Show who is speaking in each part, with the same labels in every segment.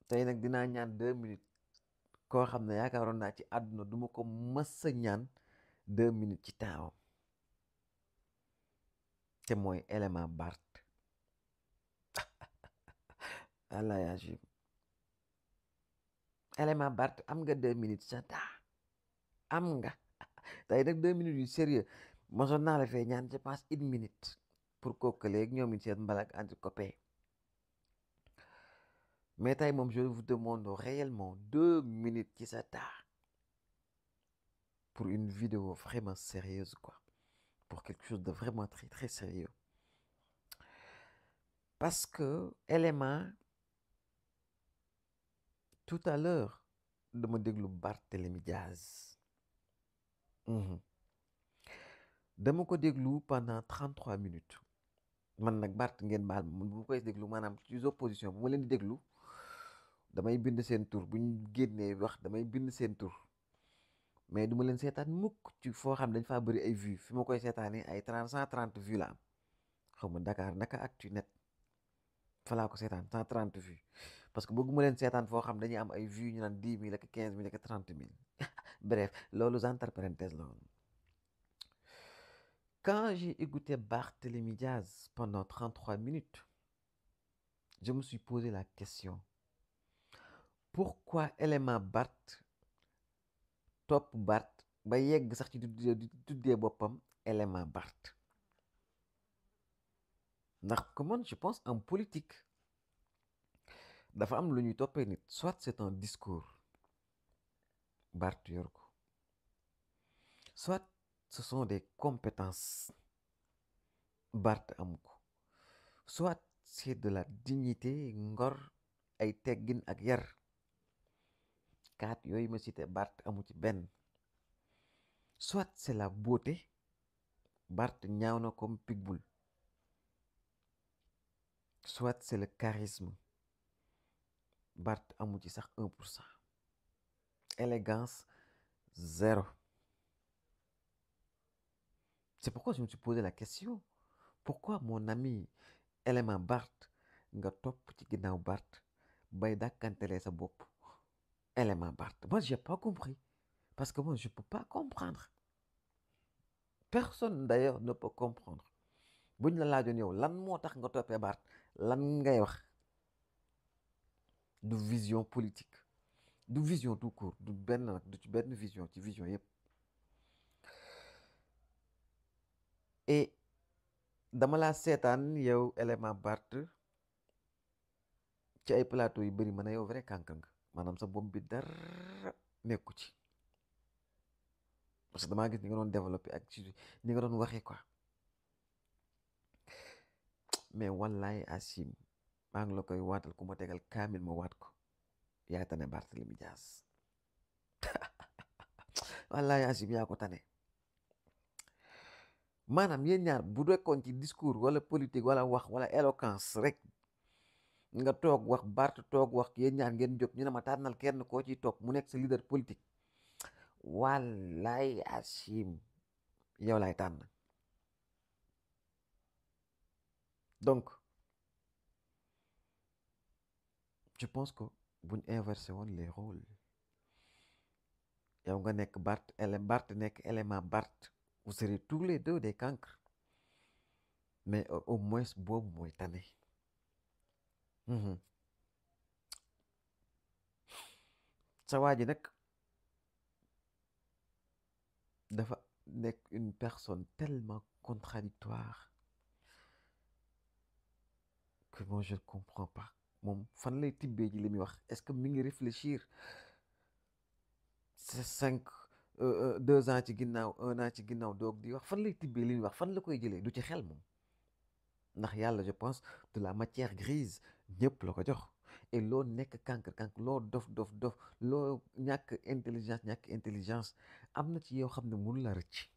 Speaker 1: tey nag dinaa ñaan 2 minutes koo xam ne yaakaaroon naa ci àdduna duma ko mës a ñaan 2 minutes ci taawam te mooy élément Bart. Allah yaa jim élément Bart am nga 2 minutes sa taa am nga tey nag 2 minutes yu sérieux mosoon naa la fee ñaan je pense 1 minute pour kookaleeg ñoom it seen mbalak anti copain mais tey moom je vous demande réellement 2 minutes ci sa taa pour une vidéo vraiment sérieuse quoi, pour quelque chose de vraiment très très sérieux parce que élément tout à l'heure dama déglu Barthélémy Diaz dama ko déglu pendant 33 minutes man nag Bart ngeen baal ma man bu koy déglu maanaam ci opposition bu ma leen di déglu damay bind seen tur bu ñu génnee wax damay bind seen tur mais du ma leen seetaan mukk ci foo xam dañ faa bëri ay vues fi ma koy seetaanee ay 130 vues la am xaw ma Dakar naka actu net fa laa ko seetaan 130 vues parce que bëgguma leen seetaan foo xam dañuy am ay vues ñu naan 10 000 ak 15 000 ak 30 000 bref loolu entre parenthèses la woon. Quand j'ai écouté Barthélémy Diaz pendant 33 minutes, je me suis posé la question, pourquoi élément Bart topp Bart ba yegg sax ci di tuddee boppam élément Bart ndax que man je pense en politique dafa am lu ñuy toppee nit soit c'est un discours Bart yor ko soit ce sont des compétences Bart amu ko soit c'est de la dignité ngor ay teggin ak yar kaat yooyu ma cité Bart amu ci benn soit c'est la beauté Bart ñaaw na comme pitbull soit c'est le charisme Bart amu ci sax 1%. Élégance 0. C'est pourquoi je me suis posé la question, pourquoi mon ami élément Bart nga topp ci ginnaaw Bart bay dàkkantelee sa bopp élément Bart. Moi j'ai pas compris parce que moi je peux pas comprendre. Personne d'ailleurs ne peut comprendre. buñ la laajoon yow lan moo tax nga toppee Bart lan ngay wax du vision politique du vision tout court du benn nag du ci benn vision ci vision yépp et dama laa seetaan yow élément Bart ci ay plateau yu bëri ma ne yow vrai kànka nga maanaam sa bopp bi dara nekku ci parce que damaa gis ni nga doon développé ak ci ni nga doon waxee quoi mais wallaay Asim maa ngi la koy waatal ku ma tegal kaamil ma waat ko yaa tane Barthélémy Dias wallaay Asim yaa ko tane maanaam yéen ñaar bu rekkoon ci discours wala politique wala wax wala éloquence rek nga toog wax Bart toog wax yéen ñaar ngeen jóg ñu ne ma tànnal kenn koo ciy toog mu nekk sa leader politique wallaay Asim yow laay tànn donc je pense que buñ inversé woon les rôles yow nga nekk Bart nekk élément Bart vous serez tous les deux des cancres mais au moins boobu mooy tane sa waa ji nag dafa nekk une personne tellement contradictoire que moi je ne comprends pas moom fan lay tibbee ji li muy wax est-ce que mi ngi réfléchir c'est 2 ans ci ginnaaw 1 an ci ginnaaw doog di wax fan lay tibbee li muy wax fan la koy jëlee du ci xel moom ndax yàlla je pense de la matière grise ñëpp la ko jox et loo nekk kank loo dof loo ñàkk intelligence am na ci yoo xam ne mënu la rëcc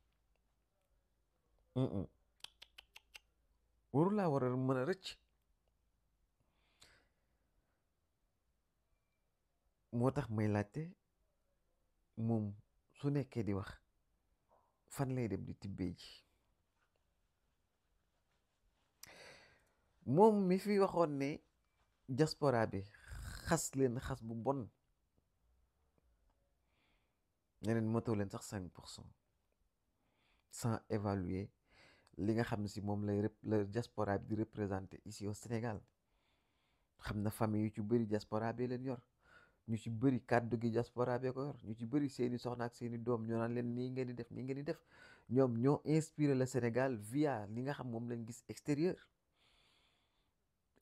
Speaker 1: waru laa war a mën a rëcc moo tax may laajte moom su nekkee di wax fan lay dem di tibbee ji moom mi fi waxoon ne diaspora bi xas leen xas bu bon ne leen motoo leen sax 5% sans évaluer li nga xam ne si moom la diaspora bi di représenter ici au Sénégal. xam na famille yu ci bëri diaspora bee leen yor, ñu ci bëri kàddu gi diaspora bee ko yor, ñu ci bëri seeni soxna ak seeni doom ñoo naan leen nii ngeen di def nii ngeen di def. ñoom ñoo inspiré le Sénégal via li nga xam moom lañ gis extérieur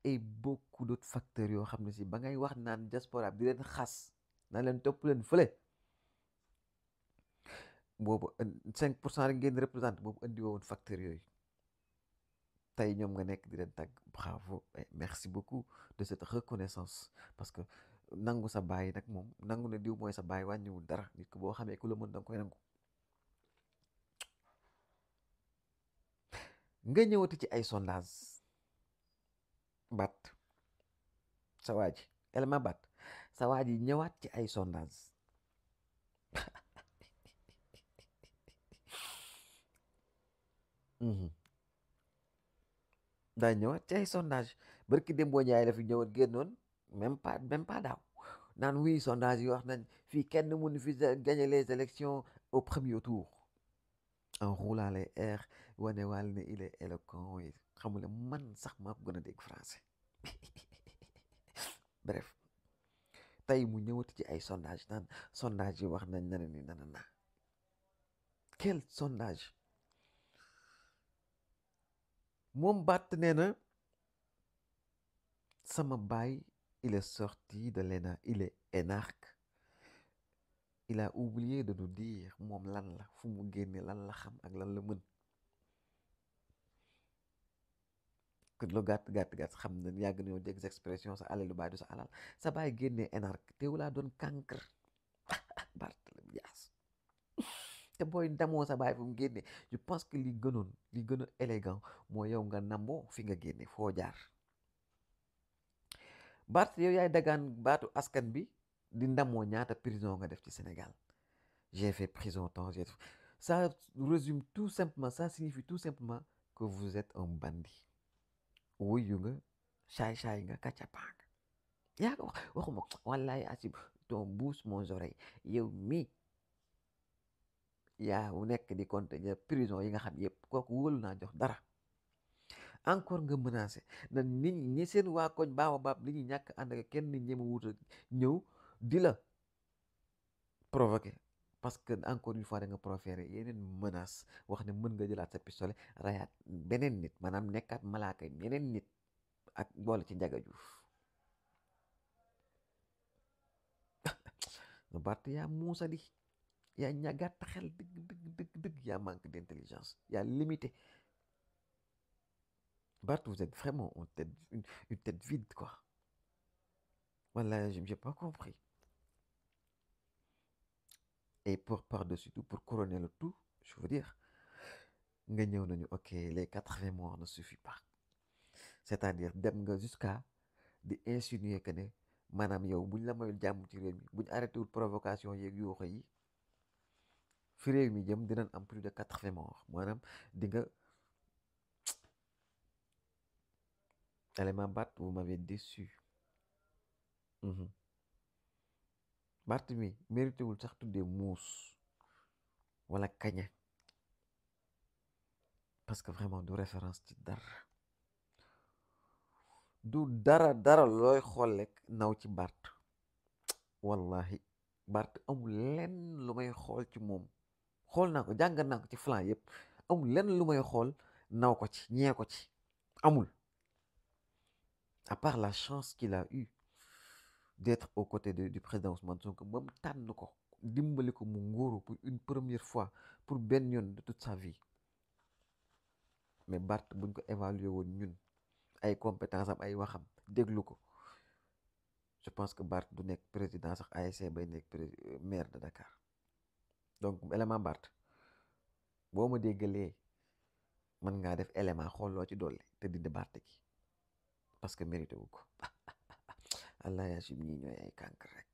Speaker 1: et beaucoup d'autres facteurs yoo xam ne si ba ngay wax naan diaspora bi di leen xas naan leen topp leen fële boobu 5% rek ngeen représenté boobu andi woon facteurs yooyu. tey ñoom nga nekk di leen tàgg bravo et merci beaucoup de cette reconnaissance parce que nangu sa baay nag moom nangu na diw mooy sa baay wàññiwul dara nit ko boo xamee ku la mën danga koy nangu. nga ñëwati ci ay sondage bat sa waa ji élément bat sa waa ji ñëwaat ci ay sondage daa ñëwaat ci ay sondage barki Dembo Njaay la fi ñëwaat génnoon même pas daaw naan oui sondage yi wax nañ fii kenn mënu fi gagner les élections au premier tour en roulant les airs wane wàll ne il est éloquent yi xamule man sax maa ko gën a dégg français bref tey mu ñëwati ci ay sondage naan sondage yi wax nañ nana ni nana na quel sondage moom Barth nee na sama baay il est sorti de l'ENA il est énarque il a oublié de nous dire moom lan la fu mu génne lan la xam ak lan la mën que lu gàtt xam na yàgg nañoo dégg expression sa alal lu baay du sa alal sa baay génnee énarque teewu laa doon cancre Barthélémy Dias te booy ndamoo sa baay fu mu génne je pense que li gën a élégant moo yow nga namboo fi nga génne foo jaar Barth yow yaay dagaan baatu askan bi di ndamoo ñaata prison nga def ci Sénégal. J'ai fait prison temps ça résume tout simplement, ça signifie tout simplement que vous êtes un bandit wuyu nga saay nga kàccapaa nga yaa ko wax waxuma wallaay asib ton bouche mon oreille yow mi yaa nekk di compter ya prison yi nga xam yëpp kooku wóolu naa jox dara encore nga menacé na nit ñi seen waa koñ baawa baab li ñu ñàkk ànd ak kenn ñema wuta ñëw di la provoqué parce que encore une fois da nga proféré yeneen menace wax ne mën nga jëlaat sa pistolet rayaat beneen nit maanaam nekkaat malaaka yeneen nit ak boole ci Njaga Juuf Barth yaa muusa di yaa ñàggaat xel dëgg yaa manque d'intelligence yaa limité Barth vous êtes vraiment une tête vide quoi voilà j'ai pas compris. Et par-dessus tout, pour couronner le tout, je veux dire, nga ñëw nañu ok les 80 morts ne suffit pas c'est-à-dire dem nga jusqu'à di insinuer que ne maanaam yow buñ la mayul jàmm ci réew mi buñ arrêté wul provocation yeeg yuuxu yi fi réew mi jëm dinañ am plus de 80 morts maanaam di nga élément Barth vous m'avez déçu. Barth mi mérité wul sax tuddee muus wala kaña parce que vraiment du référence ci dara looy xool rek naw ci Barth wallahi Barth amul lenn lu may xool ci moom xool naa ko jàngat naa ko ci flanc yëpp amul lenn lu may xool naw ko ci ñee ko ci amul à part la chance qu'il a eu d'être aux côtés du président Ousmane Sonko ba mu tànn ko dimbali ko mu nguuru pour une première fois pour benn yoon de toute sa vie mais Barth buñ ko évaluer woon ñun ay compétence am ay waxam déglu ko je pense que Barth du nekk président sax ASC bay nekk maire de Dakar donc élément Barth boo ma déggalee mën ngaa def élément xooloo ci dolli te dindi Barth gi parce que mérité wu ko allah yaa sum ñi ñooy ay kànk rek